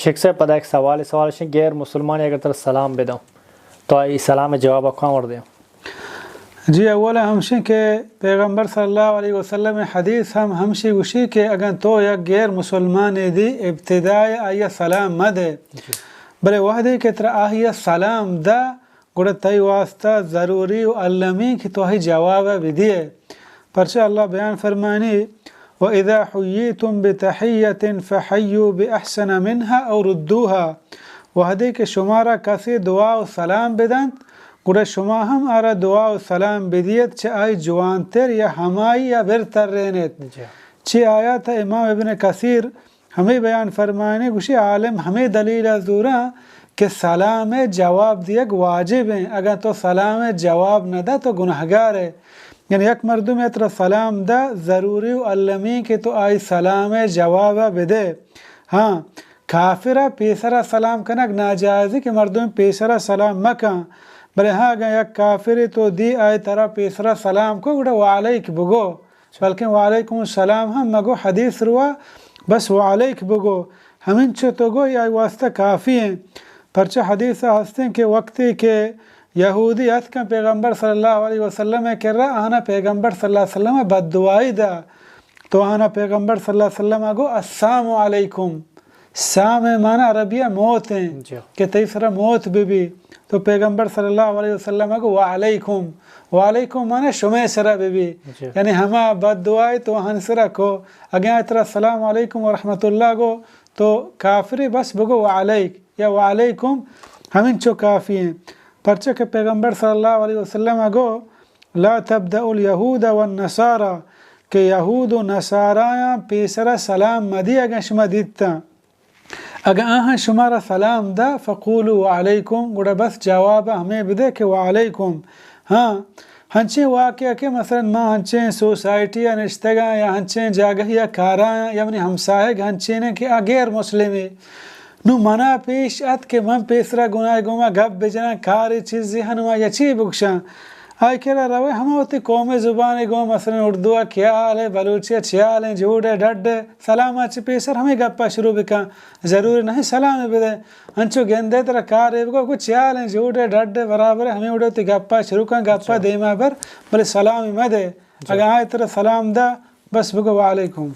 شیخ صاحب، پدا یک سوالے، سوال اش انت، غیر مسلمانے اگر ترا سلام بدنت، تو آئی سلام ءِ جواب ءَ کجام وڑ دئے؟ جی، اول ہمشیں کہ پیغمبر صلی اللہ علیہ وسلم ءِ حدیث ہم ہمشی گوشی کہ اگاں تو یک غیر مسلمانے دی، ابتداءَ آئی ءَ سلام مہ دئے، جی۔ بلے وہدے کہ ترا آئی ءَ سلام دات، گڑا تئی واسطہ ضروری و المی کہ تو آئی جواب ءَ بدئے۔ پرچا اللہ بیان فرمانی، وَإِذَا حُيِّيتُم بِتَحِيَّةٍ فَحَيُّوا بِأَحْسَنَ مِنْهَا أَوْ رُدُّوهَا، وہدے کہ شمارا کسے دعا و سلام بدنت، گڑا شما ہم آرا دعا و سلام بدیت چہ آئی جوانتر یا ہمائی ءَ برترینیت۔ جی۔ چہ آیات ءَ امام ابن کثیر ہمے بیان فرمائنی، گوشی عالم ہمے دلیل ءَ زوراں کہ سلام ءِ جواب دیگ واجب ایں۔ اگاں تو سلام ءِ جواب نہ دئے تو گناہگار ئے۔ یعنی یک مردمے ترا سلام دات، ضروری و المی کہ تو آئی سلام ءِ جواب ءَ بدئے۔ ہاں، کافر ءَ پیسرا سلام کنگ ناجائز ایں کہ مردم پیسرا سلام مکن۔ بلے ہاں، اگاں یک کافرے تو دی آئی ترا پیسرا سلام کو، گڑا وعلیک بگو۔ بلکیں وعلیکم السلام ہم مگو، حدیث روا بس وعلیک بگو۔ ہمینچو تو گو، آئی واسطہ کافی ایں۔ پرچہ حدیث ءَ ہستیں کہ وقتے کہ یہودی اتکاں پیغمبر صلی اللہ علیہ وسلم ءِ کرا، آہاں پیغمبر صلی اللہ علیہ وسلم ءَ بددعائی دات، تو آہاں پیغمبر صلی اللہ علیہ وسلم ءَ گو، السام علیکم۔ سام ءِ معنی عربی ءَ موت ایں، جی۔ کہ تئی سرا موت بہ بی۔ تو پیغمبر صلی اللہ علیہ وسلم ءَ گو، وعلیکم۔ وعلیکم معنی شمئے سرا بہ بی۔ جی۔ یعنی ہما بددعائی تو آہانی سرا کو۔ اگاں آئی ترا السلام علیکم ورحمۃ اللہ گو، تو کافرے، بس بگو وعلیک یا وعلیکم، ہمینچو کافی ایں۔ پرچا کہ پیغمبر صلی اللہ علیہ وسلم ءَ گو، لا تبدأوا اليهود والنصارى، کہ یہود و نصارایاں پیسرا سلام مدی۔ اگاں شما دیتاں، اگاں آہاں شمارا سلام دات، فقولوا وعلیکم، گڑا بس جواب ہمے بدئے کہ وعلیکم۔ ہاں، ہنچیں واقعہ کہ مثلاً ما ہنچیں سوسائٹی ءَ نشتگاں یا ہنچیں جاگہے ءَ کارایاں یا منی ہمساہگ ہنچینیں کہ آ غیر مسلمے، نوں منا پیش ات کہ من پیسرا گناہے گوما گپ بجناں، کارے چیزے ہنواں یا چی بگشاں، آئی کرا روئے ہما وتی قوم ءِ زبانے گوں، مثلاً اردو ءَ کیا حال ہے، بلوچی ءَ چیا حال ہیں، جوڑ ہے، ڈڈ ہے، سلام ءَ چہ پیسر ہمے گپ ءَ شروع بکن۔ ضروری نہیں سلام بدے۔ انچو گندے ترا کارے بگو، گو چیا حال ہیں، جوڑ ہے، ڈڈ ہے، برابر ہے، ہمے وڑے وتی گپ ءَ شروع کن، گپ ءَ دیما بر، بلے سلام مدے۔ اگاں آئی ترا سلام دات، بس بگو وعلیکم۔